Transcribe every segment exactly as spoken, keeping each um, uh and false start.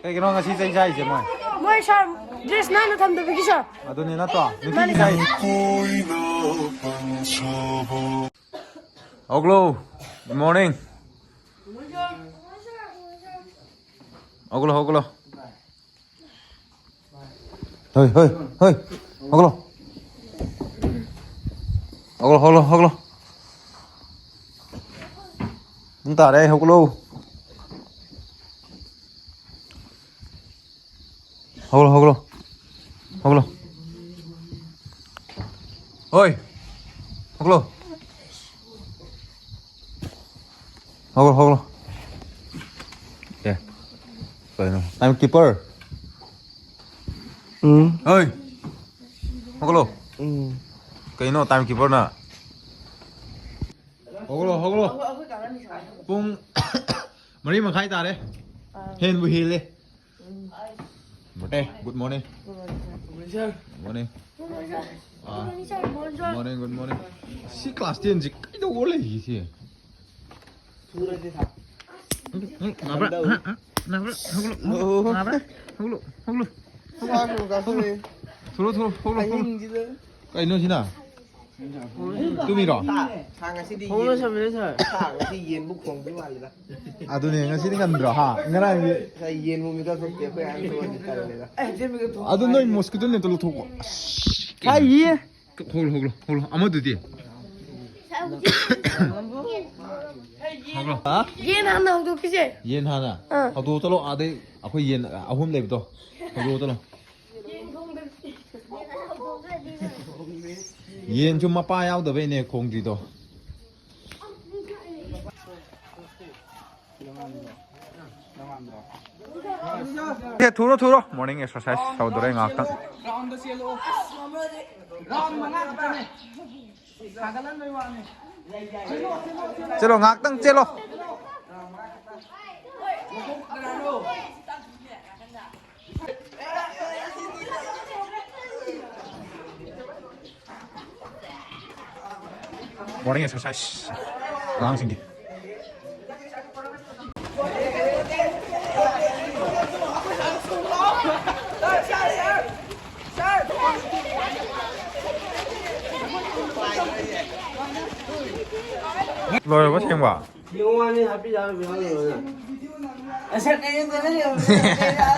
ꯀꯩꯒꯤꯅꯣ ꯉꯁꯤ ꯆꯩ ꯆꯥꯏꯁꯦ ꯃꯣꯏ? ꯃꯣꯏ ꯁꯥꯔ ꯗ꯭ꯔꯦꯁ ꯅꯥꯟꯅ ꯊꯝꯗꯕꯒꯤ ꯁꯥꯔ꯫ ꯑꯗꯨꯅꯤ ꯅꯠꯇ꯭ꯔꯣ? ꯅꯨꯡꯇꯤꯒꯤ ꯆꯥꯏ꯫ ꯍꯧꯒꯠꯂꯣ꯫ Good morning. ꯍꯧꯒꯠꯂꯣ, ꯍꯧꯒꯠꯂꯣ꯫ ꯍꯣꯏ, ꯍꯣꯏ, ꯍꯣꯏ꯫ ꯍꯧꯒꯠꯂꯣ꯫ ꯍꯧꯒꯠꯂꯣ, ꯍꯧꯒꯠꯂꯣ, ꯍꯧꯒꯠꯂꯣ꯫ ꯄꯨꯡ ꯇꯥꯔꯦ, ꯍꯧꯒꯠꯂꯣ꯫ ꯍꯧꯒꯠꯂꯣ, ꯍꯧꯒꯠꯂꯣ꯫ ꯍꯧꯒꯠꯂꯣ꯫ ꯍꯣꯏ꯫ ꯍꯧꯒꯠꯂꯣ꯫ ꯍꯧꯒꯠꯂꯣ, ꯍꯧꯒꯠꯂꯣ꯫ ꯑꯦ, ꯀꯩꯅꯣ? Time keeper꯫ ꯎꯝ꯫ ꯍꯣꯏ꯫ ꯍꯧꯒꯠꯂꯣ꯫ ꯎꯝ꯫ ꯀꯩꯅꯣ time keeperꯅ? ꯍꯧꯒꯠꯂꯣ, ꯍꯧꯒꯠꯂꯣ꯫ ꯄꯨꯡ ꯃꯔꯤ ꯃꯈꯥꯏ ꯇꯥꯔꯦ꯫ ꯍꯦꯟꯕꯨ ꯍꯦꯜꯂꯦ꯫ ꯑꯦ, good morning꯫ Good morning꯫ ꯑꯥ, good morning, good morning꯫ ꯁꯤ class tenꯁꯤ ꯀꯩꯗꯧꯔ ꯂꯩꯔꯤꯁꯦ? ꯅꯥꯕ꯭ꯔꯥ? ꯍꯥ? ꯍꯥ? ꯅꯥꯕ꯭ꯔꯥ? ꯍꯧꯒꯠꯂꯣ, ꯍꯧꯒꯠꯂꯣ, ꯅꯥꯕ꯭ꯔꯥ? ꯍꯧꯒꯠꯂꯣ, ꯍꯧꯒꯠꯂꯣ꯫ ꯊꯣꯛꯂꯛꯑꯣ, ꯊꯣꯛꯂꯛꯑꯣ, ꯊꯣꯛꯂꯛꯑꯣ, ꯊꯣꯛꯂꯛꯑꯣ꯫ ꯀꯩꯅꯣ ꯁꯤꯅ? ꯇꯨꯝꯃꯤꯔꯣ? ꯁꯥ ꯉꯁꯤꯗꯤ ꯍꯧꯅ ꯌꯦꯟ, ꯁꯝꯃꯤꯅꯦ ꯁꯥꯔ꯫ ꯁꯥ ꯉꯁꯤ ꯌꯦꯟꯕꯨ ꯈꯣꯡꯕ ꯃꯥꯜꯂꯤꯗ꯫ ꯑꯗꯨꯅꯦ, ꯉꯁꯤꯗꯤ ꯉꯟꯗ꯭ꯔꯣ? ꯍꯥ? ꯉꯔꯥꯡꯗꯤ ꯉꯁꯥꯏ ꯌꯦꯟꯕꯨ ꯃꯤꯀꯞ ꯊꯣꯛꯇꯦ, ꯑꯩꯈꯣꯏ ꯑꯍꯟ ꯊꯣꯛꯑꯗꯤ ꯇꯜꯂꯦꯗ꯫ ꯑꯗꯨ ꯅꯣꯏ mosquito netꯇꯣ ꯂꯧꯊꯣꯛꯀꯣ꯫ ꯑꯁ, ꯍꯥꯏꯌꯦ꯫ ꯍꯧꯒꯠꯂꯣ, ꯍꯧꯒꯠꯂꯣ, ꯍꯧꯒꯠꯂꯣ꯫ ꯑꯃꯗꯨꯗꯤ? ꯍꯧꯒꯠꯂꯣ꯫ ꯌꯦꯟ ꯍꯥꯟꯅ ꯍꯧꯗꯣꯛꯈꯤꯁꯦ꯫ ꯌꯦꯟ ꯍꯥꯟꯅ? ꯑꯥ꯫ ꯍꯧꯗꯣꯛꯑ ꯆꯠꯂꯣ, ꯑꯥꯗꯩ ꯑꯩꯈꯣꯏ ꯌꯦꯟ ꯑꯍꯨꯝ ꯂꯩꯕꯗꯣ꯫ ꯍꯧꯗꯣꯛꯑ ꯆꯠꯂꯣ꯫ ꯌꯦꯟꯁꯨ ꯃꯄꯥ ꯌꯥꯎꯗꯕꯩꯅꯦ ꯈꯣꯡꯗ꯭ꯔꯤꯗꯣ꯫ ꯑꯦ, ꯊꯨꯔꯣ, ꯊꯨꯔꯣ꯫ Morning exercise ꯇꯧꯗꯣꯔꯦ ꯉꯥꯛꯇꯪ꯫ ꯆꯦꯜꯂꯣ, ꯉꯥꯛꯇꯪ ꯆꯦꯜꯂꯣ꯫ Morning exercise ꯑꯉꯥꯡꯁꯤꯡꯒꯤ꯫ ꯂꯣꯏꯔꯕ ꯁꯦꯡꯕ? ꯌꯦꯡꯉꯣ, ꯋꯥꯅꯤ ꯍꯥꯄꯤ ꯌꯥꯔꯣꯏ, ꯌꯥꯔꯣꯏ, ꯌꯥꯔꯣꯏ꯫ ꯑꯁ, ꯀꯩꯅꯣ ꯇꯧꯔ ꯂꯩꯔꯝꯃꯦ꯫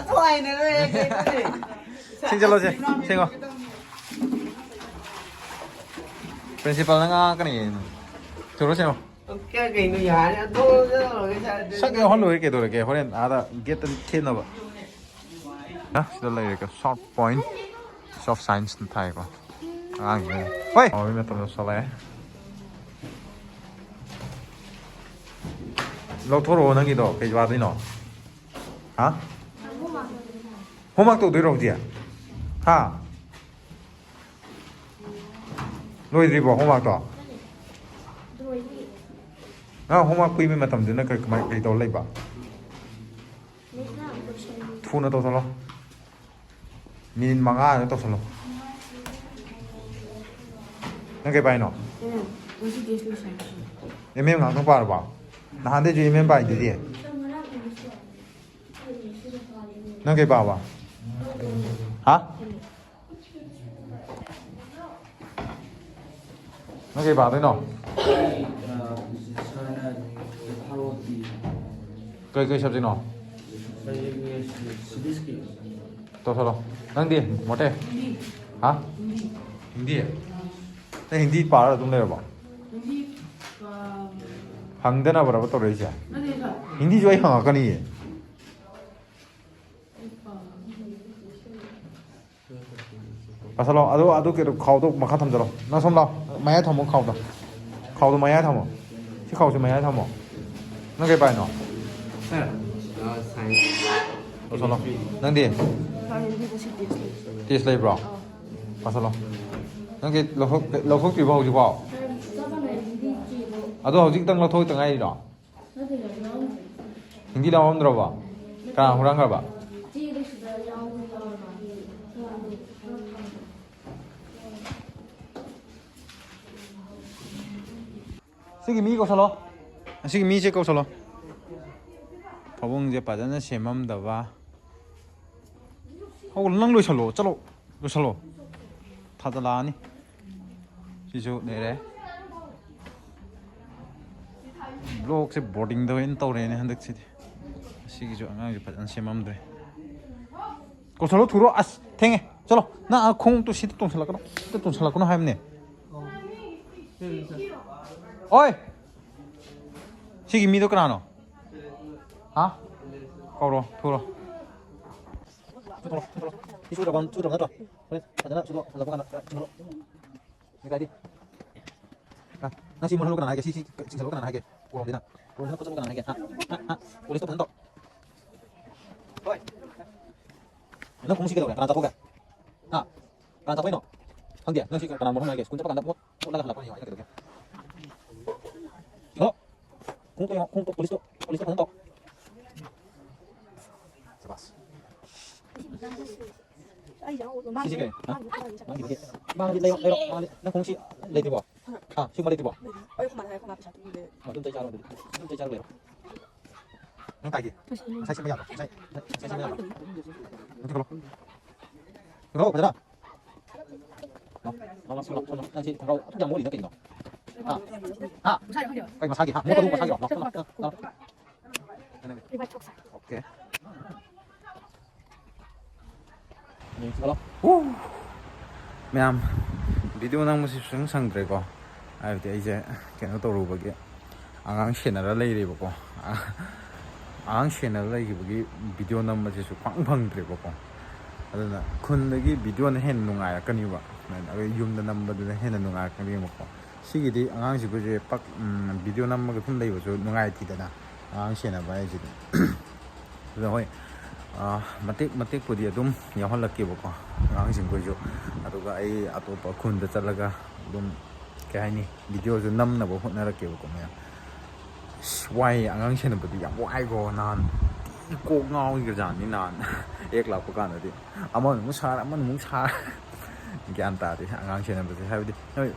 ꯊꯋꯥꯏꯅꯦ ꯂꯣꯏꯔꯦ, ꯀꯩꯅꯣꯅꯦ꯫ ꯁꯦꯡꯖꯜꯂꯣꯁꯦ, ꯁꯦꯡꯉꯣ꯫ ꯄ꯭ꯔꯤꯟꯁꯤꯄꯥꯜꯅ ꯉꯥꯡꯉꯛꯀꯅꯤ꯫ ꯊꯨꯔꯣ ꯁꯦꯡꯉꯣ꯫ ꯀꯌꯥ ꯀꯩꯅꯣ ꯌꯥꯔꯦ, ꯑꯗꯣ ꯇꯧꯔꯒ ꯁꯥꯔ꯫ ꯁꯛ ꯌꯥꯎꯍꯜꯂꯣꯏ ꯀꯩꯗꯧꯔꯒꯦ? ꯍꯣꯔꯦꯟ ꯑꯥꯗ ꯒꯦꯠꯇ ꯊꯦꯠꯅꯕ꯫ ꯍꯥ? ꯁꯤꯗ ꯂꯩꯔꯦꯀꯣ, South Point of Science ꯊꯥꯏꯀꯣ꯫ ꯑꯉꯥꯡꯁꯤꯡ꯫ ꯍꯣꯏ! ꯍꯥꯎꯕꯒꯤ ꯃꯇꯝ ꯌꯧꯁꯜꯂꯛꯑꯦ꯫ ꯂꯧꯊꯣꯔꯛꯑꯣ ꯅꯪꯒꯤꯗꯣ, ꯀꯩ ꯋꯥꯗꯣꯏꯅꯣ? ꯍꯥ? Homework ꯇꯧꯗꯣꯏꯔꯣ ꯍꯧꯖꯤꯛ? ꯍꯥ? ꯂꯣꯏꯗ꯭ꯔꯤꯕꯣ homeworkꯇꯣ? ꯅꯪ homework ꯄꯤꯕ ꯃꯇꯝꯗꯨꯅ ꯀꯩ, ꯀꯃꯥꯏ, ꯀꯩ ꯇꯧꯔ ꯂꯩꯕ? ꯊꯨꯅ ꯇꯧꯁꯜꯂꯣ꯫ ꯃꯤꯅꯤꯠ ꯃꯉꯥꯗ ꯇꯧꯁꯜꯂꯣ꯫ ꯅꯪ ꯀꯩ ꯄꯥꯏꯅꯣ? ꯎꯝ, ꯉꯁꯤ test ꯂꯣꯏꯁꯟꯕꯁꯤꯅ꯫ ꯑꯦꯝ ꯑꯦꯝ ꯉꯥꯛꯇꯪ ꯄꯥꯔꯕꯣ? ꯅꯍꯥꯟꯗꯩꯁꯨ ꯑꯦꯝ ꯑꯦꯝ ꯄꯥꯏꯗꯨꯗꯤ꯫ ꯅꯪ ꯀꯩ ꯄꯥꯕ? ꯍꯥ? ꯅꯪ ꯀꯩ ꯄꯥꯗꯣꯏꯅꯣ? ꯑ, ꯁꯥꯔꯅ ꯊꯥꯔꯛꯑꯣ ꯄꯤ꯫ ꯀꯩ, ꯀꯩ subjectꯅꯣ? ꯁꯕꯖꯦꯛꯅꯦ ꯁꯤꯚꯤꯛꯁꯀꯤ꯫ ꯇꯧꯁꯜꯂꯣ꯫ ꯅꯪꯗꯤ, ꯃꯣꯇꯦ? ꯍꯤꯟꯗꯤ꯫ ꯍꯥ? ꯍꯤꯟꯗꯤ꯫ ꯍꯤꯟꯗꯤ? ꯅꯪ ꯍꯤꯟꯗꯤ ꯄꯥꯔ ꯑꯗꯨꯝ ꯂꯩꯔꯕꯣ? ꯍꯤꯟꯗꯤ, ꯑ, ꯍꯪꯗꯅꯕꯔꯕ ꯇꯧꯔꯛꯏꯁꯦ? ꯅꯠꯇꯦ, ꯁꯥꯔ꯫ ꯍꯤꯟꯗꯤꯁꯨ ꯑꯩ ꯍꯪꯉꯛꯀꯅꯤꯌꯦ꯫ ꯑꯩ ꯄꯥ- ꯄꯥꯁꯜꯂꯣ꯫ ꯑꯗꯨ, ꯑꯗꯨ ꯀꯩꯅꯣ, ꯈꯥꯎꯗꯣ ꯃꯈꯥ ꯊꯝꯖꯜꯂꯣ꯫ ꯅꯪ ꯁꯣꯝ ꯂꯥꯎ꯫ ꯃꯌꯥꯏ ꯊꯝꯃꯣ ꯈꯥꯎꯗꯣ꯫ ꯈꯥꯎꯗꯣ ꯃꯌꯥꯏ ꯊꯝꯃꯣ꯫ ꯁꯤ ꯈꯥꯎꯁꯦ ꯃꯌꯥꯏ ꯊꯝꯃꯣ꯫ ꯅꯪ ꯀꯩ ꯄꯥꯏꯅꯣ? ꯁꯥꯔ, ꯑ, ꯁꯥꯏꯟꯁ꯫ ꯄꯥꯁꯜꯂꯣ꯫ ꯀꯦꯃꯤꯁꯇ꯭ꯔꯤ꯫ ꯅꯪꯗꯤ? ꯁꯥꯔ, ꯍꯤꯟꯗꯤꯗ ꯁꯤ ꯇꯦꯁ ꯂꯩ꯫ ꯇꯦꯁ ꯂꯩꯕ꯭ꯔꯣ? ꯑꯥ꯫ ꯄꯥꯁꯜꯂꯣ꯫ ꯅꯪ ꯀꯩ ꯂꯧꯊꯣꯛ-, ꯂꯧꯊꯣꯛꯇ꯭ꯔꯤꯕꯣ ꯍꯧꯖꯤꯛꯐꯥꯎ? ꯁꯥꯔ, ꯆꯞ ꯃꯥꯟꯅꯩ, ꯍꯤꯟꯗꯤ ꯆꯦꯗꯣ꯫ ꯑꯗꯣ ꯍꯧꯖꯤꯛꯇꯪ ꯂꯧꯊꯣꯛꯇ ꯉꯥꯏꯔꯤꯔꯣ? ꯅꯠꯇꯦ, ꯌꯥꯎꯔꯝꯗ꯭ꯔꯦ꯫ ꯍꯤꯟꯗꯤ ꯂꯧꯔꯝꯗ꯭ꯔꯕꯣ? ꯀꯅꯥ ꯍꯨꯔꯥꯟꯈ꯭ꯔꯕ? ꯆꯦꯗꯣ ꯁꯤꯗ ꯌꯥꯎꯗꯤ ꯌꯥꯎꯔꯕ꯫ ꯁꯤꯒꯤ ꯃꯤ ꯀꯧꯁꯜꯂꯣ꯫ ꯑꯁꯤꯒꯤ ꯃꯤꯁꯦ ꯀꯧꯁꯜꯂꯣ꯫ ꯐꯃꯨꯡꯁꯦ ꯐꯖꯅ ꯁꯦꯝꯃꯝꯗꯕ꯫ ꯍꯧ, ꯅꯪ ꯂꯣꯏꯁꯜꯂꯣ, ꯆꯠꯂꯣ, ꯂꯣꯏꯁꯜꯂꯣ꯫ ꯊꯥꯖꯜꯂꯛꯑꯅꯤ꯫ ꯁꯤꯁꯨ ꯂꯩꯔꯦ꯫ ꯕ꯭ꯂꯣꯛꯁꯦ ꯕꯣꯔꯗꯤꯡꯗ ꯑꯣꯏꯅ ꯇꯧꯔꯦꯅꯦ ꯍꯟꯗꯛꯁꯤꯗꯤ꯫ ꯑꯁꯤꯒꯤꯁꯨ ꯑꯉꯥꯡꯁꯦ ꯐꯖꯅ ꯁꯦꯝꯃꯝꯗ꯭ꯔꯦ꯫ ꯀꯧꯁꯜꯂꯣ, ꯊꯨꯔꯣ꯫ ꯑꯁ, ꯊꯦꯡꯉꯦ꯫ ꯆꯠꯂꯣ꯫ ꯅꯪ ꯑꯥ ꯈꯣꯡꯎꯞꯇꯨ ꯁꯤꯗ ꯇꯣꯡꯁꯜꯂꯛꯀꯅꯨ꯫ ꯁꯤꯗ ꯇꯣꯡꯁꯜꯂꯛꯀꯅꯨ ꯍꯥꯏꯕꯅꯦ꯫ ꯑꯣꯏ! ꯁꯤꯒꯤ ꯃꯤꯗꯣ ꯀꯅꯥꯅꯣ? ꯍꯥ? ꯀꯧꯔꯣ, ꯊꯨꯔꯣ꯫ ꯁꯤ ꯁꯨꯗ꯭ꯔꯕ, ꯁꯨꯗ꯭ꯔꯕ ꯅꯠꯇ꯭ꯔꯣ? ꯍꯣꯔꯦꯟ ꯐꯖꯅ ꯁꯨꯗꯣꯛ, ꯍꯜꯂꯛꯄ ꯀꯥꯟꯗ ꯁꯨꯗꯣꯛ꯫ ꯅꯪ ꯁꯤ ꯃꯨꯜꯍꯜꯂꯨ ꯀꯅꯥꯅ ꯍꯥꯏꯒꯦ? ꯁꯤ, ꯁꯤ ꯆꯤꯡꯁꯜꯂꯨ ꯀꯅꯥꯅ ꯍꯥꯏꯒꯦ? ꯀꯣꯔꯣꯝꯁꯤꯅ꯫ ꯀꯣꯔꯣꯝꯁꯤꯅ ꯈꯨꯠ ꯆꯠꯂꯨ ꯀꯅꯥꯅ ꯍꯥꯏꯒꯦ? ꯍꯥ? ꯍꯥ? ꯍꯥ? ꯄꯨꯂꯤꯁꯇꯣ ꯐꯖꯅ ꯇꯧ꯫ ꯍꯣꯏ꯫ ꯅꯪ ꯈꯣꯡꯎꯞꯁꯤ ꯀꯩꯗꯧꯔꯦ? ꯀꯅꯥ ꯆꯥꯊꯣꯛꯈ꯭ꯔꯦ? ꯍꯥ? ꯀꯅꯥ ꯆꯥꯊꯣꯛꯏꯅꯣ? ꯈꯪꯗꯦ꯫ ꯅꯪ ꯁꯤ ꯀꯅꯥ ꯃꯨꯜꯍꯟ ꯍꯥꯏꯒꯦ? ꯁ꯭ꯀꯨꯜ ꯆꯠꯄ ꯀꯥꯟꯗ ꯃꯣꯠ-, ꯃꯣꯠꯂꯒ ꯍꯜꯂꯛꯄꯅꯤ ꯍꯥꯏ ꯀꯩꯗꯧꯒꯦ? ꯌꯦꯡꯉꯣ꯫ ꯈꯣꯡꯎꯞꯇꯣ ꯌꯦꯡꯉꯣ꯫ ꯈꯣꯡꯎꯞꯇꯣ, ꯄꯨꯂꯤꯁꯇꯣ, ꯄꯨꯂꯤꯁꯇꯣ ꯐꯖꯅ ꯇꯧ꯫ ꯁꯕꯥꯁ꯫ ꯁꯤꯁꯤ ꯀꯩ? ꯍꯥ? ꯅꯪꯒꯤꯗꯤ? ꯃꯥꯒꯤꯗꯤ ꯂꯩꯔꯣ, ꯂꯩꯔꯣ, ꯃꯥꯒꯤꯗꯤ꯫ ꯅꯪ ꯈꯣꯡꯎꯞꯁꯤ ꯂꯩꯇ꯭ꯔꯤꯕꯣ? ꯍꯥ, ꯁꯤꯒꯨꯝꯕ ꯂꯩꯇ꯭ꯔꯤꯕꯣ? ꯑꯩ ꯑꯩꯈꯣꯏ ꯃꯥꯅ ꯍꯥꯏ, ꯑꯩꯈꯣꯏ ꯃꯥ ꯄꯩꯁꯥ ꯄꯤꯕꯤꯔꯦ꯫ ꯑꯗꯨꯝ ꯆꯩ ꯆꯥꯔꯣ ꯑꯗꯨꯗꯤ꯫ ꯑꯗꯨꯝ ꯆꯩ ꯆꯥꯔꯣ ꯂꯩꯔꯣ꯫ ꯅꯪ ꯀꯥꯏꯒꯤ? ꯉꯁꯥꯏ ꯁꯦꯝꯕ ꯌꯥꯗ꯭ꯔꯣ? ꯉꯁꯥꯏ, ꯉꯁꯥꯏ ꯁꯦꯝꯕ ꯌꯥꯗ꯭ꯔꯣ? ꯅꯪ ꯊꯤꯒꯠꯂꯣ꯫ ꯊꯤꯒꯠꯂꯣ, ꯐꯖꯅ꯫ ꯂꯥꯎ, ꯂꯥꯎ, ꯂꯥꯎ, ꯂꯥꯎ, ꯂꯥꯎ, ꯂꯥꯎ꯫ ꯅꯪ ꯁꯤ ꯊꯣꯡꯒ꯭ꯔꯥꯎ ꯑꯗꯨꯛ ꯌꯥꯝ ꯃꯣꯠꯂꯤꯗꯣ ꯀꯩꯒꯤꯅꯣ? ꯍꯥ? ꯍꯥ? ꯀꯩ ꯃꯁꯥꯒꯤ? ꯍꯥ? ꯃꯣꯠꯄꯗꯨ ꯃꯁꯥꯒꯤꯔꯣ? ꯂꯥꯎ, ꯂꯥꯎ, ꯂꯥꯎ, ꯂꯥꯎ꯫ OK꯫ ꯌꯦꯡꯁꯤ ꯂꯥꯎ꯫ ꯍꯨ! ꯃꯌꯥꯝ, video ꯅꯝꯕꯁꯤ ꯁꯨꯡꯁꯪ ꯁꯪꯗ꯭ꯔꯦꯀꯣ꯫ ꯍꯥꯏꯕꯗꯤ ꯑꯩꯁꯦ ꯀꯩꯅꯣ ꯇꯧꯔꯨꯕꯒꯤ, ꯑꯉꯥꯡ ꯁꯦꯟꯅꯔ ꯂꯩꯔꯦꯕꯀꯣ꯫ ꯑꯉꯥꯡ ꯁꯦꯟꯅꯔ ꯂꯩꯈꯤꯕꯒꯤ video ꯅꯝꯕꯁꯤꯁꯨ ꯐꯪ ꯐꯪꯗ꯭ꯔꯦꯕꯀꯣ꯫ ꯑꯗꯨꯅ ꯈꯨꯟꯗꯒꯤ videoꯅ ꯍꯦꯟꯅ ꯅꯨꯡꯉꯥꯏꯔꯛꯀꯅꯤꯕ꯫ ꯑꯗꯨꯅ ꯑꯩꯈꯣꯏ ꯌꯨꯝꯗ ꯅꯝꯕꯗꯨꯅ ꯍꯦꯟꯅ ꯅꯨꯡꯉꯥꯏꯔꯛꯀꯅꯤꯕꯀꯣ꯫ ꯁꯤꯒꯤꯗꯤ ꯑꯉꯥꯡꯁꯤꯕꯨꯁꯦ ꯄꯥꯛ, ꯎꯝ, video ꯅꯝꯃꯒ ꯁꯨꯝ ꯂꯩꯕꯁꯨ ꯅꯨꯡꯉꯥꯏꯇꯦꯗꯅ, ꯑꯉꯥꯡ ꯁꯦꯟꯅꯕ ꯍꯥꯏꯁꯤꯗꯤ꯫ ꯑꯗꯨꯅ ꯍꯣꯏ, ꯑꯥ, ꯃꯇꯦꯛ ꯃꯇꯦꯛꯄꯨꯗꯤ ꯑꯗꯨꯝ ꯌꯥꯎꯍꯜꯂꯛꯀꯦꯕꯀꯣ ꯑꯉꯥꯡꯁꯤꯡꯈꯣꯏꯁꯨ꯫ ꯑꯗꯨꯒ ꯑꯩ ꯑꯇꯣꯞꯄ ꯈꯨꯟꯗ ꯆꯠꯂꯒ ꯑꯗꯨꯝ, ꯀꯩ ꯍꯥꯏꯅꯤ, videoꯁꯨ ꯅꯝꯅꯕ ꯍꯣꯠꯅꯔꯛꯀꯦꯕꯀꯣ ꯃꯌꯥꯝ꯫ ꯑꯁ, ꯋꯥꯏꯌꯦ, ꯑꯉꯥꯡ ꯁꯦꯟꯅꯕꯗꯤ ꯌꯥꯝ ꯋꯥꯏꯀꯣ꯫ ꯅꯍꯥꯟ ꯊꯤ ꯀꯣꯛ ꯉꯥꯎꯈꯤꯕꯖꯥꯠꯅꯤ ꯅꯍꯥꯟ ꯍꯦꯛ ꯂꯥꯛꯄ ꯀꯥꯟꯗꯗꯤ꯫ ꯑꯃꯅ ꯑꯃꯨꯛ ꯁꯥꯔ, ꯑꯃꯅ ꯑꯃꯨꯛ ꯁꯥꯔ꯫ ꯒ꯭ꯌꯥꯟ ꯇꯥꯗꯦ ꯑꯉꯥꯡ ꯁꯦꯟꯅꯕꯁꯦ꯫ ꯍꯥꯏꯕꯗꯤ ꯅꯣꯏ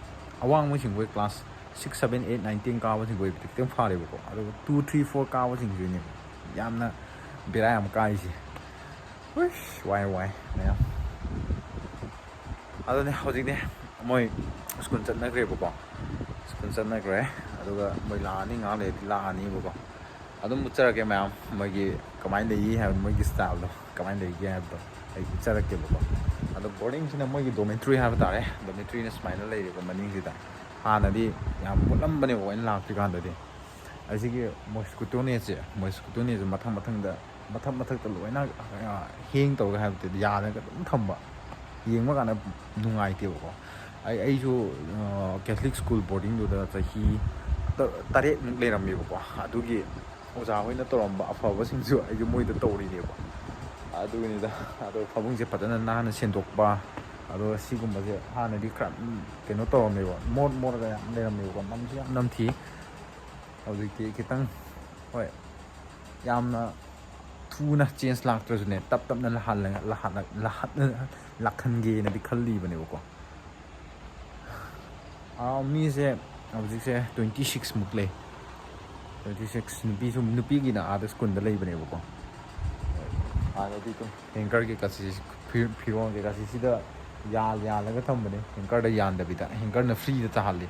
ꯑꯋꯥꯡꯕꯁꯤꯡꯈꯣꯏ class six, seven, eight, nine, ten ꯀꯥꯕꯁꯤꯡꯈꯣꯏꯕꯨꯗꯤ ꯈꯤꯇꯪ ꯐꯥꯔꯦꯕꯀꯣ꯫ ꯑꯗꯨꯒ two, three, four ꯀꯥꯕꯁꯤꯡꯁꯤꯅꯦ ꯌꯥꯝꯅ ꯕꯦꯔꯥ ꯌꯥꯝ ꯀꯥꯏꯁꯦ꯫ ꯎꯏꯁ, ꯋꯥꯏ, ꯋꯥꯏ ꯃꯌꯥꯝ꯫ ꯑꯗꯨꯅꯦ ꯍꯧꯖꯤꯛꯅꯦ ꯃꯣꯏ ꯁ꯭ꯀꯨꯜ ꯆꯠꯅꯈ꯭ꯔꯦꯕꯀꯣ꯫ ꯁ꯭ꯀꯨꯜ ꯆꯠꯅꯈ꯭ꯔꯦ꯫ ꯑꯗꯨꯒ ꯃꯣꯏ ꯂꯥꯛꯑꯅꯤ, ꯉꯥꯏꯍꯥꯛ ꯂꯩꯔꯗꯤ ꯂꯥꯛꯑꯅꯤꯕꯀꯣ꯫ ꯑꯗꯨꯝ ꯎꯠꯆꯔꯛꯀꯦ ꯃꯌꯥꯝ, ꯃꯣꯏꯒꯤ ꯀꯃꯥꯏꯅ ꯂꯩ ꯍꯥꯏꯕ, ꯃꯣꯏꯒꯤ ꯁ꯭ꯇꯥꯏꯜꯗꯣ ꯀꯃꯥꯏꯅ ꯂꯩꯒꯦ ꯍꯥꯏꯕꯗꯣ ꯑꯩ ꯎꯠꯆꯔꯛꯀꯦꯕꯀꯣ꯫ ꯑꯗꯣ ꯕꯣꯔꯗꯤꯡꯁꯤꯅ ꯃꯣꯏꯒꯤ ꯗꯣꯃꯦꯇ꯭ꯔꯤ ꯍꯥꯏꯕ ꯇꯥꯔꯦ, ꯗꯣꯃꯦꯇ꯭ꯔꯤꯅ ꯁꯨꯃꯥꯏꯅ ꯂꯩꯔꯤꯕ ꯃꯅꯤꯡꯁꯤꯗ꯫ ꯍꯥꯟꯅꯗꯤ ꯌꯥꯝ ꯃꯣꯠꯂꯝꯕꯅꯦꯕꯀꯣ ꯑꯩꯅ ꯂꯥꯛꯇ꯭ꯔꯤꯀꯥꯟꯗꯗꯤ꯫ ꯑꯁꯤꯒꯤ ꯃꯣꯁꯀꯤꯇꯣ ꯅꯦꯠꯁꯦ, ꯃꯣꯁꯀꯤꯇꯣ ꯅꯦꯠꯁꯦ ꯃꯊꯪ ꯃꯊꯪꯗ, ꯃꯊꯪ ꯃꯊꯛꯇ ꯂꯣꯏꯅ, ꯑ, ꯍꯦꯡ ꯇꯧꯔꯒ ꯍꯥꯏꯕꯗꯤ ꯌꯥꯜꯂꯒ ꯑꯗꯨꯝ ꯊꯝꯕ꯫ ꯌꯦꯡꯕ ꯀꯥꯟꯗ ꯅꯨꯡꯉꯥꯏꯇꯦꯕꯀꯣ꯫ ꯑꯩ, ꯑꯩꯁꯨ, ꯑ, ꯀꯦꯊꯂꯤꯛ ꯁ꯭ꯀꯨꯜ ꯕꯣꯔꯗꯤꯡꯗꯨꯗ ꯆꯍꯤ ꯇ-, ꯇꯔꯦꯠꯃꯨꯛ ꯂꯩꯔꯝꯃꯦꯕꯀꯣ꯫ ꯑꯗꯨꯒꯤ ꯑꯣꯖꯥ ꯍꯣꯏꯅ ꯇꯧꯔꯝꯕ ꯑꯐꯕꯁꯤꯡꯁꯨ ꯑꯩꯁꯨ ꯃꯣꯏꯗ ꯇꯧꯔꯤꯅꯦꯕ꯫ ꯑꯗꯨꯒꯤꯅꯤꯗ꯫ ꯑꯗꯣ ꯐꯃꯨꯡꯁꯦ ꯐꯖꯅ ꯅꯥꯟꯅ ꯁꯦꯡꯗꯣꯛꯄ꯫ ꯑꯗꯣ ꯁꯤꯒꯨꯝꯕꯁꯦ ꯍꯥꯟꯅꯗꯤ ꯈꯔ, ꯎꯝ, ꯀꯩꯅꯣ ꯇꯧꯔꯝꯃꯦꯕ, ꯃꯣꯠ ꯃꯣꯠꯂꯒ ꯌꯥꯝ ꯂꯩꯔꯝꯃꯦꯕꯀꯣ, ꯅꯝꯁꯨ ꯌꯥꯝ ꯅꯝꯊꯤ꯫ ꯍꯧꯖꯤꯛꯇꯤ ꯈꯤꯇꯪ, ꯍꯣꯏ, ꯌꯥꯝꯅ ꯊꯨꯅ ꯆꯦꯟꯖ ꯂꯥꯛꯇ꯭ꯔꯁꯨꯅꯦ, ꯇꯞ ꯇꯞꯅ ꯂꯥꯛꯍꯜꯂꯒ, ꯂꯥꯛꯍꯜꯂ-, ꯂꯥꯛꯍꯟ-, ꯂꯥꯛꯍꯟꯒꯦꯅꯗꯤ ꯈꯜꯂꯤꯕꯅꯦꯕꯀꯣ꯫ ꯑꯥ, ꯃꯤꯁꯦ ꯍꯧꯖꯤꯛꯁꯦ ꯇ꯭ꯋꯦꯟꯇꯤ ꯁꯤꯛꯁ ꯃꯨꯛ ꯂꯩ꯫ Twenty six. ꯅꯨꯄꯤꯁꯨ, ꯅꯨꯄꯤꯒꯤꯅ ꯑꯥꯗ ꯁ꯭ꯀꯨꯜꯗ ꯂꯩꯕꯅꯦꯕꯀꯣ꯫ ꯑꯥꯗꯗꯤ ꯑꯗꯨꯝ ꯍꯦꯡꯀꯔ ꯀꯩꯀꯥꯁꯤ, ꯐꯤ-, ꯐꯤꯔꯣꯜ ꯀꯩꯀꯥꯁꯤ ꯁꯤꯗ ꯌꯥꯜ-, ꯌꯥꯜꯂꯒ ꯊꯝꯕꯅꯦ, ꯍꯦꯡꯀꯔꯗ ꯌꯥꯟꯗꯕꯤꯗ꯫ ꯍꯦꯡꯀꯔꯅ ꯐ꯭ꯔꯤꯗ ꯇꯥꯍꯜꯂꯤ꯫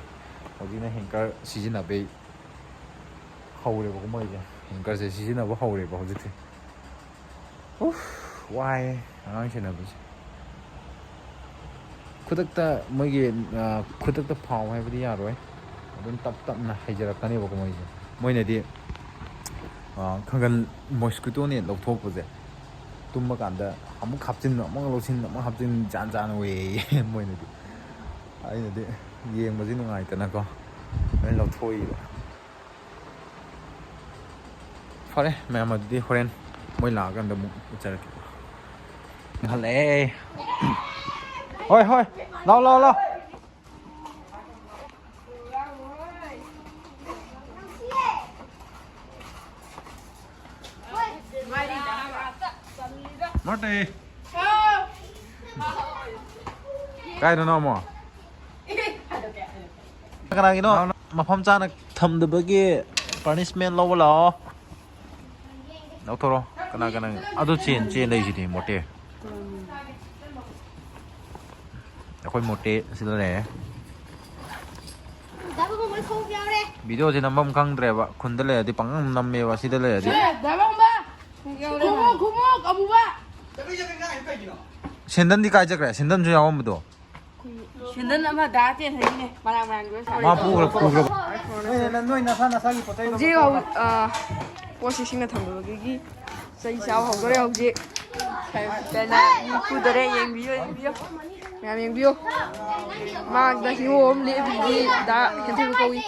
ꯍꯧꯖꯤꯛꯅ ꯍꯦꯡꯀꯔ ꯁꯤꯖꯤꯟꯅꯕꯩ ꯍꯧꯔꯦꯕꯀꯣ ꯃꯣꯏꯁꯦ꯫ ꯍꯦꯡꯀꯔꯁꯦ ꯁꯤꯖꯤꯟꯅꯕ ꯍꯧꯔꯦꯕ ꯍꯧꯖꯤꯛꯁꯦ꯫ ꯎꯐ, ꯋꯥꯏꯌꯦ ꯑꯉꯥꯡ ꯁꯦꯟꯅꯕꯁꯦ꯫ ꯈꯨꯗꯛꯇ ꯃꯣꯏꯒꯤ, ꯑ, ꯈꯨꯗꯛꯇ ꯐꯥꯎ ꯍꯥꯏꯕꯗꯤ ꯌꯥꯔꯣꯏ꯫ ꯑꯗꯨꯝ ꯇꯞ ꯇꯞꯅ ꯍꯩꯖꯔꯛꯀꯅꯦꯕꯀꯣ ꯃꯣꯏꯁꯦ꯫ ꯃꯣꯏꯅꯗꯤ, ꯑ, ꯈꯪꯒꯟ ꯃꯣꯁꯀꯤꯇꯣ ꯅꯦꯠ ꯂꯧꯊꯣꯛꯄꯁꯦ, ꯇꯨꯝꯕ ꯀꯥꯟꯗ ꯑꯃꯨꯛ ꯍꯥꯞꯆꯤꯟ, ꯑꯃꯨꯛ ꯂꯧꯁꯤꯟ, ꯑꯃꯨꯛ ꯍꯥꯞꯆꯤꯟ, ꯖꯥꯟ ꯖꯥꯟ ꯑꯣꯏꯌꯦ ꯃꯣꯏꯅꯗꯤ꯫ ꯑꯩꯅꯗꯤ ꯌꯦꯡꯕꯁꯤ ꯅꯨꯡꯉꯥꯏꯇꯅꯀꯣ ꯂꯣꯏ ꯂꯧꯊꯣꯛꯏꯕ꯫ ꯐꯔꯦ ꯃꯌꯥꯝ, ꯑꯗꯨꯗꯤ ꯍꯣꯔꯦꯟ ꯃꯣꯏ ꯂꯥꯛꯑꯀꯥꯟꯗ ꯑꯃꯨꯛ ꯎꯠꯆꯔꯛꯀꯦ꯫ ꯍꯜꯂꯛꯑꯦ꯫ ꯍꯣꯏ, ꯍꯣꯏ, ꯂꯥꯎ, ꯂꯥꯎ, ꯂꯥꯎ꯫ ꯃꯥꯔꯇꯦ꯫ ꯀꯥꯏꯗꯅꯣ ꯑꯃꯨꯛ? ꯀꯅꯥꯒꯤꯅꯣ? ꯃꯐꯝ ꯆꯥꯅ ꯊꯝꯗꯕꯒꯤ ꯄꯅꯤꯁꯃꯦꯟ ꯂꯧꯕ ꯂꯥꯛꯑꯣ꯫ ꯂꯧꯊꯣꯔꯣ꯫ ꯀꯅꯥ, ꯀꯅꯥ? ꯑꯗꯨ ꯆꯦꯟ, ꯆꯦꯟ ꯂꯩꯁꯤꯗꯤ, ꯃꯣꯇꯦ꯫ ꯑꯩꯈꯣꯏ ꯃꯣꯇꯦ ꯁꯤꯗ ꯂꯩꯔꯦ꯫ ꯚꯤꯗꯤꯑꯣꯁꯦ ꯅꯝꯐꯝ ꯈꯪꯗ꯭ꯔꯦꯕ, ꯈꯨꯟꯗ ꯂꯩꯔꯗꯤ ꯄꯪꯅꯝ ꯅꯝꯃꯦꯕ, ꯁꯤꯗ ꯂꯩꯔꯗꯤ꯫ ꯗꯥꯏꯕꯪꯕ! ꯈꯨꯃꯨꯛ, ꯈꯨꯃꯨꯛ ꯑꯃꯨꯕ! ꯁꯦꯟꯗꯟꯗꯤ ꯀꯥꯏ ꯆꯠꯈ꯭ꯔꯦ? ꯁꯦꯟꯗꯟꯁꯨ ꯌꯥꯎꯔꯝꯕꯗꯣ꯫ ꯁꯦꯟꯗꯟ ꯑꯃ ꯗꯥ ꯇꯦꯟ ꯍꯣꯏꯒꯤꯅꯦ, ꯃꯔꯥꯡ ꯃꯔꯥꯡꯗꯣ ꯁꯥꯔꯦ꯫ ꯃꯥ ꯄꯨꯈ꯭ꯔ-, ꯄꯨꯈ꯭ꯔꯕ? ꯅꯣꯏ, ꯅꯣꯏ ꯅꯁꯥ ꯅꯁꯥꯒꯤ ꯄꯣꯠ ꯆꯩ ꯍꯧꯖꯤꯛ ꯍꯧ-, ꯑ, ꯄꯣꯠꯁꯤ ꯁꯤꯡꯅ ꯊꯝꯕꯗꯒꯤ ꯆꯩ ꯆꯥꯕ ꯍꯧꯗꯣꯔꯦ ꯍꯧꯖꯤꯛ꯫ ꯀꯩꯅꯣ, ꯃꯤ ꯐꯨꯗꯣꯔꯦ, ꯌꯦꯡꯕꯤꯌꯨ, ꯌꯦꯡꯕꯤꯌꯨ꯫ ꯃꯌꯥꯝ ꯌꯦꯡꯕꯤꯌꯨ꯫ ꯃꯥꯡꯗ ꯍꯤꯔꯣ ꯑꯃ ꯂꯦꯞꯄꯤꯁꯤ ꯗꯥ ꯍꯦꯟꯊꯣꯏꯕ ꯀꯧꯏ꯫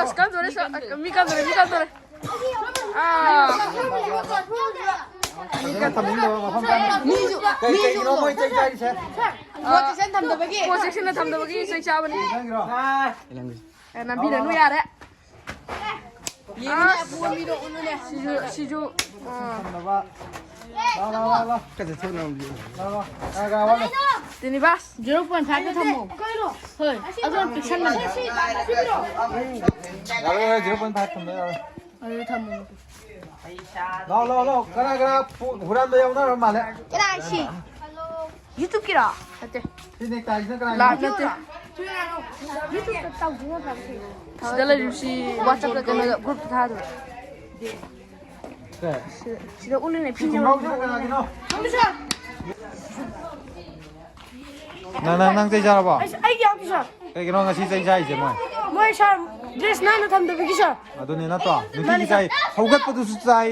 ꯑꯁ, ꯀꯟꯗꯣꯔꯦ, ꯁ-, ꯃꯤ ꯀꯟꯗꯣꯔꯦ, ꯃꯤ ꯀꯟꯗꯣꯔꯦ꯫ ꯑꯥ꯫ ꯃꯤ ꯀꯟ-, ꯊꯝꯅꯤꯡꯗꯕ ꯃꯐꯝ ꯆꯥꯅ꯫ ꯃꯤꯁꯨ, ꯀꯩ, ꯃꯤꯁꯨ ꯀꯩꯒꯤꯅꯣ ꯃꯣꯏ ꯆꯩ ꯆꯥꯔꯤꯁꯦ? ꯄꯣꯠ ꯆꯦꯛꯁꯤꯟꯅ ꯊꯝꯗꯕꯒꯤ꯫ ꯄꯣꯠ ꯆꯦꯛꯁꯤꯟꯅ ꯊꯝꯗꯕꯒꯤ ꯆꯩ ꯆꯥꯕꯅꯤ꯫ ꯅꯪꯒꯤꯔꯣ? ꯑꯦ, ꯅꯝꯕꯤꯔꯅꯨ ꯌꯥꯔꯦ꯫ ꯌꯦꯡꯉꯨꯅꯦ, ꯑꯁ꯫ ꯑꯄꯨꯕ ꯃꯤꯗꯣ ꯎꯠꯂꯨꯅꯦ꯫ ꯁꯤꯁꯨ, ꯁꯤꯁꯨ, ꯑꯥ꯫ ꯊꯝꯅꯕ꯫ ꯂꯥꯎ, ꯂꯥꯎ, ꯂꯥꯎ, ꯂꯥꯎ꯫ ꯀꯩꯁꯦ ꯊꯣꯛꯅꯕ꯫ ꯂꯥꯎ, ꯂꯥꯎ꯫ ꯂꯥꯎ, ꯂꯥꯎ, ꯂꯥꯎ꯫ ꯇꯤꯅꯤꯕꯥꯁ꯫ Zero point five ꯇ ꯊꯝꯃꯣ꯫ ꯀꯩꯅꯣ? ꯍꯣꯏ꯫ ꯑꯗꯨꯅ ꯄꯤꯛꯁꯟꯕꯅꯦ꯫ ꯌꯥꯔꯣꯏ, ꯌꯥꯔꯣꯏ, zero point five ꯊꯝꯕ ꯌꯥꯔꯣꯏ꯫ ꯑꯗꯨ ꯊꯝꯃꯣ꯫ ꯂꯥꯎ, ꯂꯥꯎ, ꯂꯥꯎ꯫ ꯀꯅꯥ, ꯀꯅꯥ ꯐꯨ-, ꯍꯨꯔꯥꯟꯕ ꯌꯥꯎꯅꯔ ꯃꯥꯜꯂꯦ? ꯀꯅꯥ ꯁꯤ? YouTube ꯀꯤꯔꯣ? ꯅꯠꯇꯦ꯫ ꯁꯤ necktie ꯁꯤꯅ ꯀꯅꯥꯒꯤꯅꯣ? Live ꯅꯠꯇꯦ꯫ YouTube ꯇ ꯇꯧꯗꯣꯏ ꯅꯠꯇ꯭ꯔꯣ ꯁꯤ? ꯁꯤꯗ ꯂꯩꯔꯤꯕꯁꯤ WhatsApp ꯇ ꯀꯩꯅꯣꯗ group ꯇ ꯊꯥꯗꯣꯏ꯫ ꯀꯩ? ꯁꯤꯗ, ꯁꯤꯗ ꯎꯠꯂꯨꯅꯦ, ꯁꯤ ꯐꯤꯁꯦ ꯈꯣꯡꯒ꯭ꯔꯥꯎꯁꯤꯅ ꯎꯠꯂꯨꯅꯦ꯫ ꯀꯅꯥꯒꯤꯅꯣ? ꯅꯪ, ꯅꯪ, ꯅꯪ ꯆꯩ ꯆꯥꯔꯕꯣ? ꯑꯩꯁ-, ꯑꯩꯒꯤ ꯌꯥꯎꯗꯦ, sir꯫ ꯀꯩꯒꯤꯅꯣ ꯉꯁꯤ ꯆꯩ ꯆꯥꯏꯁꯦ ꯃꯣꯏ? ꯃꯣꯏ, sir, dress ꯅꯥꯟꯅ ꯊꯝꯗꯕꯒꯤ, sir꯫ ꯑꯗꯨꯅꯤ ꯅꯠꯇ꯭ꯔꯣ? ꯅꯨꯄꯤꯒꯤ ꯃꯥꯅꯤ, sir꯫ ꯆꯥꯏ, ꯍꯧꯒꯠꯄꯗꯨꯁꯨ ꯆꯥꯏ,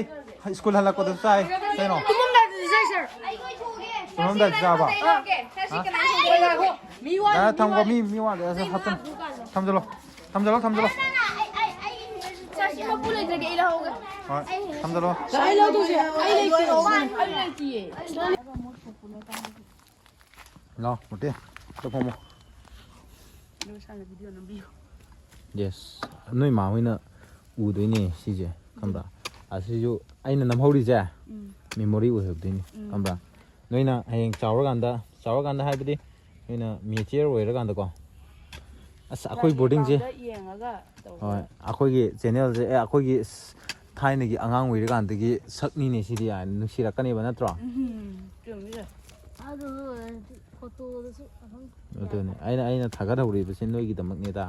school ꯍꯜꯂꯛꯄꯗꯁꯨ ꯆꯥꯏ꯫ ꯀꯩꯅꯣ? ꯇꯨꯝꯃꯝꯗꯥꯏꯗꯁꯨ ꯆꯥꯏ, sir꯫ ꯇꯨꯝꯃꯝꯗꯥꯏꯗ ꯆꯥꯕ? ꯑꯥ꯫ ꯉꯥꯏꯈꯣ, ꯃꯤ ꯋꯥꯠꯂꯤ, ꯌꯥꯔꯦ, ꯃꯤ ꯊꯝꯈꯣ, ꯋꯥꯠꯂꯤ꯫ ꯃꯤ, ꯃꯤ ꯋꯥꯠꯂꯤ꯫ ꯑꯁ, ꯍꯥꯞꯆꯤꯜꯂꯣ꯫ ꯊꯝꯖꯤꯜꯂꯣ, ꯊꯝꯖꯤꯜꯂꯣ, ꯊꯝꯖꯤꯜꯂꯣ꯫ Sir, ꯁꯤ ꯃꯄꯨ ꯂꯩꯇ꯭ꯔꯗꯤ ꯑꯩ ꯂꯧꯍꯧꯒꯦ꯫ ꯍꯣꯏ, ꯊꯝꯖꯤꯜꯂꯣ꯫ ꯑꯩ ꯂꯧꯗꯣꯏꯁꯦ, ꯑꯩ ꯂꯩꯇꯦ꯫ ꯑꯩ ꯂꯩꯇꯤꯌꯦ꯫ ꯂꯥꯎ, ꯃꯨꯔꯇꯤ, ꯁꯤꯗ ꯐꯝꯃꯣ꯫ ꯑꯗꯨꯒ ꯁꯥꯏꯅ video ꯅꯝꯕꯤꯌꯨ꯫ Yes, ꯅꯣꯏ ꯃꯥ ꯍꯣꯏꯅ ꯎꯗꯣꯏꯅꯦ ꯁꯤꯁꯦ, ꯈꯪꯕ꯭ꯔꯥ? ꯑꯁꯤꯁꯨ ꯑꯩꯅ ꯅꯝꯍꯧꯔꯤꯁꯦ ꯎꯝ꯫ Memory ꯑꯣꯏꯍꯧꯗꯣꯏꯅꯤ, ꯎꯝ꯫ ꯈꯪꯕ꯭ꯔꯥ? ꯅꯣꯏꯅ ꯍꯌꯦꯡ ꯆꯥꯎꯔꯀꯥꯟꯗ, ꯆꯥꯎꯔꯀꯥꯟꯗ ꯍꯥꯏꯕꯗꯤ ꯅꯣꯏꯅ mature ꯑꯣꯏꯔꯀꯥꯟꯗꯀꯣ, ꯑꯁ, ꯑꯩꯈꯣꯏ boarding ꯁꯦ, ꯌꯦꯡꯉꯒ ꯇꯧꯕ꯫ ꯍꯣꯏ, ꯑꯩꯈꯣꯏꯒꯤ channel ꯁꯦ, ꯑꯦ, ꯑꯩꯈꯣꯏꯒꯤ, ꯑꯁ, ꯊꯥꯏꯅꯒꯤ ꯑꯉꯥꯡ ꯑꯣꯏꯔꯤꯀꯥꯟꯗꯒꯤ ꯁꯛꯅꯤꯅꯦ ꯁꯤꯗꯤ, ꯍꯥꯏꯅ ꯅꯨꯡꯁꯤꯔꯛꯀꯅꯦꯕ, ꯅꯠꯇ꯭ꯔꯣ? ꯎꯝ, ꯆꯨꯝꯃꯤ, sir꯫ ꯑꯗꯨ ꯑꯣꯏꯔꯗꯤ ꯐꯣꯇꯣꯗꯁꯨ ꯑꯗꯨꯝ ꯑꯗꯨꯅꯤ ꯑꯩꯅ ꯑꯩꯅ ꯊꯥꯒꯠꯍꯧꯔꯤꯕꯁꯤ ꯅꯣꯏꯒꯤꯗꯃꯛꯅꯤꯗ꯫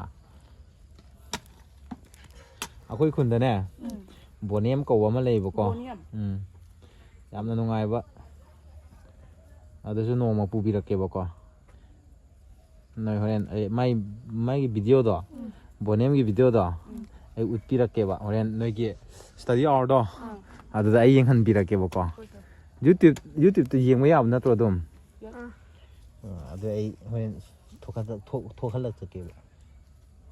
ꯑꯩꯈꯣꯏ ꯈꯨꯟꯗꯅꯦ, ꯎꯝ꯫ ꯕꯣꯅꯦꯝ ꯀꯧꯕ ꯑꯃ ꯂꯩꯌꯦꯕꯀꯣ꯫ ꯕꯣꯅꯦꯝ? ꯎꯝ꯫ ꯌꯥꯝꯅ ꯅꯨꯡꯉꯥꯏꯕ꯫ ꯑꯗꯨꯁꯨ ꯅꯣꯡꯃ ꯄꯨꯕꯤꯔꯛꯀꯦꯕꯀꯣ꯫ ꯅꯣꯏ ꯍꯣꯔꯦꯟ ꯑꯩ ꯃꯥꯏ, ꯃꯥꯒꯤ ꯚꯤꯗꯤꯑꯣꯗꯣ, ꯎꯝ꯫ ꯕꯣꯅꯦꯝꯒꯤ ꯚꯤꯗꯤꯑꯣꯗꯣ ꯎꯝ꯫ ꯑꯩ ꯎꯠꯄꯤꯔꯛꯀꯦꯕ ꯍꯣꯔꯦꯟ ꯅꯣꯏꯒꯤ ꯁ꯭ꯇꯗꯤ ꯑꯋꯥꯔꯗꯣ꯫ ꯑꯥ꯫ ꯑꯗꯨꯗ ꯑꯩ ꯌꯦꯡꯍꯟꯕꯤꯔꯛꯀꯦꯕꯀꯣ꯫ ꯍꯣꯏ, ꯁꯥꯔ꯫ YouTube, YouTubeꯇ ꯌꯦꯡꯕ ꯌꯥꯕ ꯅꯠꯇ꯭ꯔꯣ ꯑꯗꯨꯝ? ꯌꯥꯏ꯫ ꯑꯥ, ꯑꯗꯨ ꯑꯩ ꯍꯣꯔꯦꯟ ꯊꯣꯛꯍꯜꯂꯛ-, ꯊꯣꯛ-, ꯊꯣꯛꯍꯜꯂꯛꯆꯒꯦꯕ꯫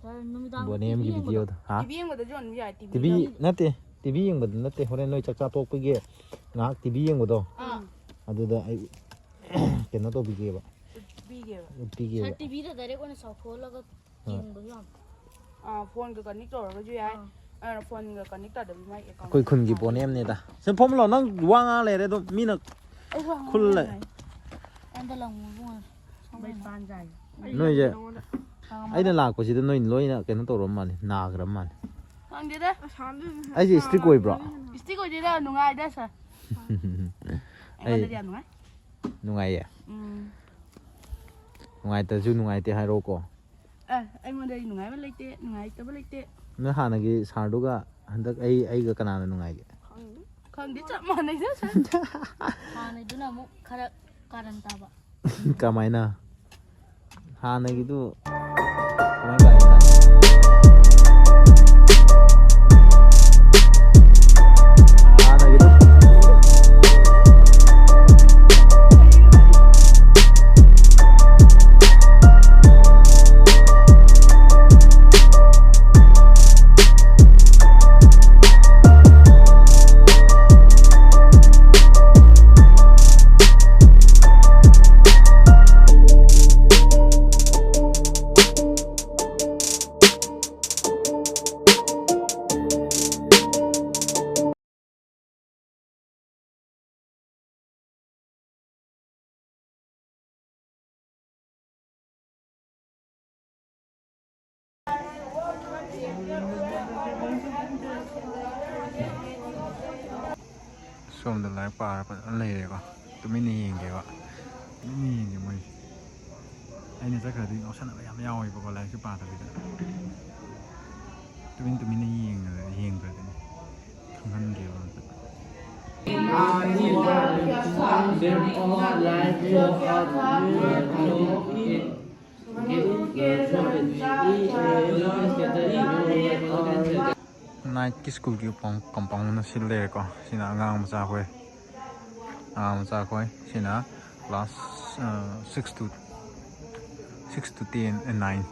ꯁꯥꯔ, ꯅꯨꯃꯤꯗꯥꯡꯗ ꯕꯣꯅꯦꯝꯒꯤ ꯇꯤ ꯚꯤ ꯌꯦꯡꯕꯗꯣ꯫ ꯚꯤꯗꯤꯑꯣꯗꯣ, ꯍꯥ? ꯇꯤ ꯚꯤ ꯌꯦꯡꯕꯗꯁꯨ ꯑꯗꯨꯝ ꯌꯥꯏ, ꯇꯤ ꯚꯤꯗ꯫ ꯇꯤ ꯚꯤ ꯅꯠꯇꯦ, ꯇꯤ ꯚꯤ ꯌꯦꯡꯕꯗ ꯅꯠꯇꯦ, ꯍꯣꯔꯦꯟ ꯅꯣꯏ ꯆꯥꯛ ꯆꯥ ꯇꯣꯛꯄꯒꯤ ꯉꯥꯏꯍꯥꯛ ꯇꯤ ꯚꯤ ꯌꯦꯡꯕꯗꯣ, ꯑꯥ꯫ ꯑꯗꯨꯗ ꯑꯩ ꯀꯩꯅꯣ ꯇꯧꯕꯤꯒꯦꯕ, ꯄꯤꯒꯦꯕ꯫ ꯎꯠꯄꯤꯒꯦꯕ꯫ ꯁꯥꯔ, ꯇꯤ ꯚꯤꯗ ꯗꯥꯏꯔꯦꯛ ꯑꯣꯏꯅ ꯆꯥꯎꯊꯣꯛꯍꯜꯂꯒ ꯍꯣꯏ꯫ ꯌꯦꯡꯕꯁꯨ ꯌꯥꯝ ꯑꯥ, ꯐꯣꯟꯒ ꯀꯅꯦꯛ ꯇꯧꯔꯒꯁꯨ ꯌꯥꯏ꯫ ꯑꯥ꯫ ꯑꯥ, ꯐꯣꯟꯒ ꯀꯅꯦꯛ ꯇꯧꯗꯕꯤ ꯃꯥꯏ ꯑꯦꯀꯥꯎꯟ ꯑꯩꯈꯣꯏ ꯈꯨꯟꯒꯤ ꯍꯥꯡꯕ ꯕꯣꯅꯦꯝꯅꯦꯗ꯫ ꯁꯨꯝ ꯐꯝꯃ ꯂꯥꯎ, ꯅꯪ ꯋꯥ ꯉꯥꯡ ꯂꯩꯔꯦ ꯑꯗꯨꯝ ꯃꯤꯅ ꯑꯩ ꯋꯥ ꯉꯥꯡꯕ ꯈꯨꯜꯂꯦ꯫ ꯅꯨꯡꯉꯥꯏ꯫ ꯑꯩꯉꯣꯟꯗ ꯂꯪꯉꯨ ꯏꯕꯨꯡꯉꯣ꯫ ꯃꯩ ꯄꯥꯟ ꯆꯥꯏ꯫ ꯅꯣꯏꯁꯦ ꯈꯪꯉꯝꯃꯔꯣꯏ꯫ ꯑꯩꯅ ꯂꯥꯛꯄꯁꯤꯗ ꯅꯣꯏ ꯂꯣꯏꯅ ꯀꯩꯅꯣ ꯇꯧꯔꯕ ꯃꯥꯜꯂꯦ, ꯅꯥꯈ꯭ꯔꯕ ꯃꯥꯜꯂꯦ꯫ ꯈꯪꯗꯦꯗ꯫ ꯑꯁꯥꯝꯗ ꯑꯩꯁꯦ ꯏꯁꯇ꯭ꯔꯤꯛ ꯑꯣꯏꯕ꯭ꯔꯣ? ꯏꯁꯇ꯭ꯔꯤꯛ ꯑꯣꯏꯗꯦꯗ, ꯅꯨꯡꯉꯥꯏꯗ ꯁꯥꯔ꯫ ꯑꯩ ꯑꯩꯉꯣꯟꯗꯗꯤ ꯌꯥꯝ ꯅꯨꯡꯉꯥꯏ꯫ ꯅꯨꯡꯉꯥꯏꯌꯦ? ꯎꯝ꯫ ꯅꯨꯡꯉꯥꯏꯇ꯭ꯔꯁꯨ ꯅꯨꯡꯉꯥꯏꯇꯦ ꯍꯥꯏꯔꯛꯑꯣꯀꯣ꯫ ꯑꯦ, ꯑꯩꯉꯣꯟꯗꯗꯤ ꯅꯨꯡꯉꯥꯏꯕ ꯂꯩꯇꯦ, ꯅꯨꯡꯉꯥꯏꯇꯕ ꯂꯩꯇꯦ꯫ ꯅꯣꯏ ꯍꯥꯟꯅꯒꯤ ꯁꯥꯔꯗꯨꯒ ꯍꯟꯗꯛ ꯑꯩ, ꯑꯩꯒ ꯀꯅꯥꯅ ꯅꯨꯡꯉꯥꯏꯒꯦ? ꯈꯪꯗꯦ, ꯆꯞ ꯃꯥꯟꯅꯩꯗ ꯁꯥꯔ꯫ ꯍꯥꯟꯅꯩꯗꯨꯅ ꯑꯃꯨꯛ ꯈꯔ ꯀꯥꯔꯟ ꯇꯥꯕ꯫ ꯀꯃꯥꯏꯅ? ꯍꯥꯟꯅꯒꯤꯗꯨ ꯀꯃꯥꯏ ꯀꯃꯥꯏ ꯇꯧꯏ? ꯍꯥꯟꯅꯒꯤꯗꯨ ꯁꯣꯝꯗ ꯂꯥꯏꯔꯤꯛ ꯄꯥꯔ ꯐꯖꯅ ꯂꯩꯔꯦꯀꯣ, ꯇꯨꯃꯤꯟꯅ ꯌꯦꯡꯒꯦꯕ꯫ ꯇꯨꯃꯤꯟꯅ ꯌꯦꯡꯒꯦ ꯃꯣꯏꯁꯦ꯫ ꯑꯩꯅ ꯆꯠꯈ꯭ꯔꯗꯤ ꯉꯥꯎꯁꯟꯅꯕ ꯌꯥꯝ ꯌꯥꯎꯋꯦꯕꯀꯣ, ꯂꯥꯏꯔꯤꯛꯁꯨ ꯄꯥꯗꯕꯤꯗ꯫ ꯇꯨꯃꯤꯟ ꯇꯨꯃꯤꯟꯅ ꯌꯦꯡꯉ-, ꯌꯦꯡꯈ꯭ꯔꯗꯤꯅꯦ ꯈꯪꯍꯟꯒꯦꯕ ꯑꯝꯇ꯫ ꯅꯥꯏꯠꯀꯤ ꯁ꯭ꯀꯨꯜꯒꯤ ꯄꯥꯎ-, ꯀꯝꯄꯥꯎꯟ ꯑꯃ ꯁꯤ ꯂꯩꯔꯦꯀꯣ꯫ ꯁꯤꯅ ꯑꯉꯥꯡ ꯃꯆꯥ ꯈꯣꯏ꯫ ꯑꯉꯥꯡ ꯃꯆꯥ ꯈꯣꯏ꯫ ꯁꯤꯅ class, ꯑ, six to, six to ten, ꯑ, nine꯫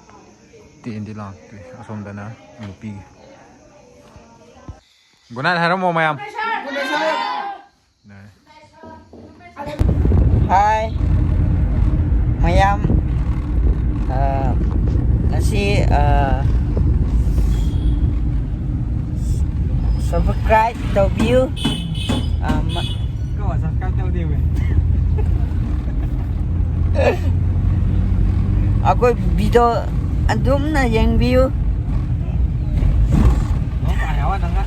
Ten ꯗꯤ ꯂꯥꯛꯇ꯭ꯔꯤ꯫ ꯑꯁꯣꯝꯗꯅ ꯅꯨꯄꯤꯒꯤ꯫ Good night ꯍꯥꯏꯔꯝꯃꯣ ꯃꯌꯥꯝ꯫ ꯍꯥꯏ ꯃꯌꯥꯝ, ꯑ, ꯉꯁꯤ, ꯑ, subscribe ꯇꯧꯕꯤꯌꯨ꯫ ꯑ, ꯃ- ꯀꯣ, subscribe ꯇꯧꯗꯦꯃꯦ꯫ ꯑꯩꯈꯣꯏ video ꯑꯗꯨꯝꯅ ꯌꯦꯡꯕꯤꯌꯨ꯫ ꯅꯣꯡ ꯇꯥꯏ ꯍꯥꯏꯕ ꯅꯪꯅ꯫